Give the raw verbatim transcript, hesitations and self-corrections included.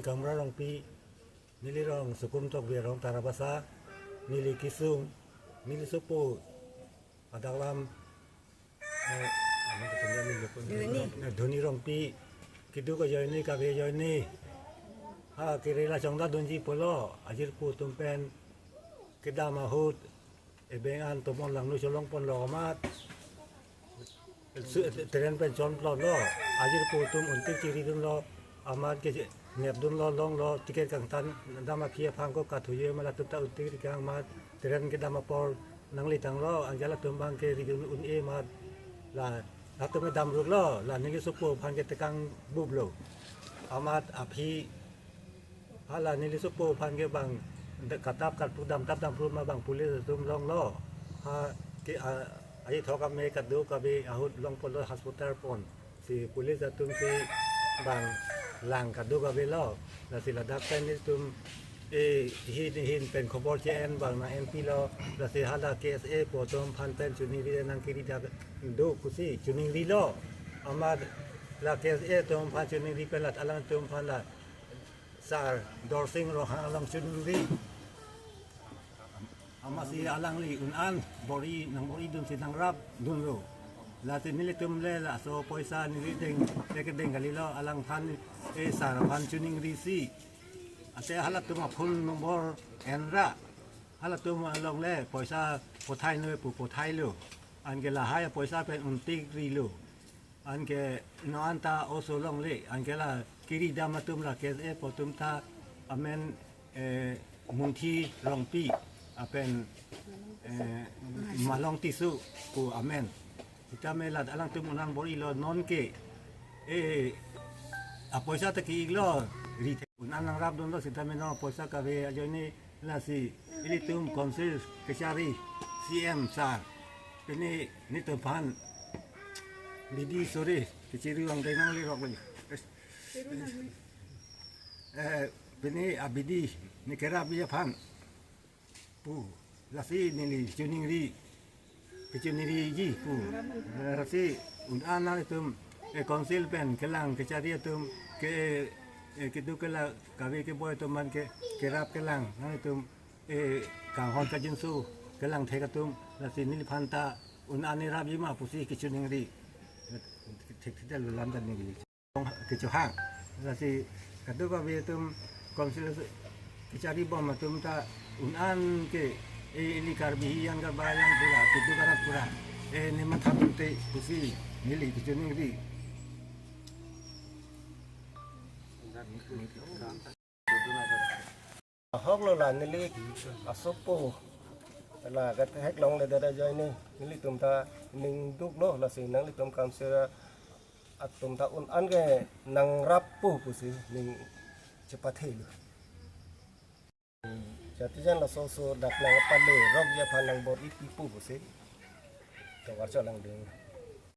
Kamra Rongpi, neli rong Sukum Tokbi arong Tarabasa, neli kesung, neli sopo, adaklam, eh, Dhoni. Eh, Dhoni Rongpi, keduk ajoine, kave ajoine. Ha, kere la chongda dunji pulo, ajirpo atum pen kedam ahut, ebeng an tomon langno cholong ponlo amat. Su-, tren pen chonplotlo, ajirpo atum untik chiri dunlo, amat ke nep dunlo, longlo, ticket kangtan dam aphi aphan ko kathuye ma latum ta untik ri kang amat, tren kedam apor nangletanglo, anke latum abang ke ridun un-e amat, la latum kedam rutlo, la neli sopo aphan ke tekang buplo. Amat aphi hala neli sopo aphan ke bang de-, katap katpu damtap damprut ma bang police atum longlo. Ha ke, a, ai thok ame kaduk kave ahut long ponlo hospital pon. Si police atum si bang lang kaduk kavelo. Lasi ladak pen nelitum, eh, hin hin pen khobor che-en bang nang-enpilo. Lasi hala K S A pu atum aphan pen choningri nang kiri dak do pusi choningrilo. Amat la K S A atum aphan choningri pen la alangtum aphan la Sar Dorsing Ronghang along choningri. Amatsi alangli un-an bor-i, nang bor-i dunsi nangrap dunlo. Lasi nelitum le laso poisa neli deng, le kedeng kalilo, alangphan, eh, sar aphan choningrisi. Ante halatum a-phone number enra. Halatum along le poisa pothai noi pu pothailo. Anke lahai poisa pen untik rilo. Anke non anta oso longle, anke la kiri dam atum la K S A pu atum ta amen, eh, Munthi Rongpi lapen, eh, Malong Tisso pu amen. Sitame la alangtum un-an bor-ilo nonke, eh, apoisa ta ki-iklo ri the un-an nangrap dunlo sitame non poisa kave ajoine lasi ilitum council kechari C M sir. Pini nelitum aphan bidi sore kechiri vang dai nanglerok le. Eh, pini abidi ne kerapji aphan pu. Lasi neli choningri, kechoningriji pu. Eh, lasi un-an nangtum, eh, council pen kelang kechari atum ke, eh, keduk kela kave keboi atum man ke kerap kelang nangtum, eh, kanghon kajinso kelang thek atum, lasi neliphan ta un-an nerapji ma pusi kechoningri. Thekthedet lo lam ta neli kechohang. Lasi kaduk kave atum council kechari bom atum ta un-an ke, eh, ili Karbi hiyan Karbi ayan pura, keduk arat pura, eh, ne matha pute pusi neli kechoningri. Ahok lo la neli asopo la kathek longledet ajoine nelitum ta ning duklo, lasi nanglitum council atum ta un-an ke nangrap pu pusi ning chepathelo. Jatijan laso oso dak nangpalerokji aphan nang bor-i pi pu pusi tovar cholangding.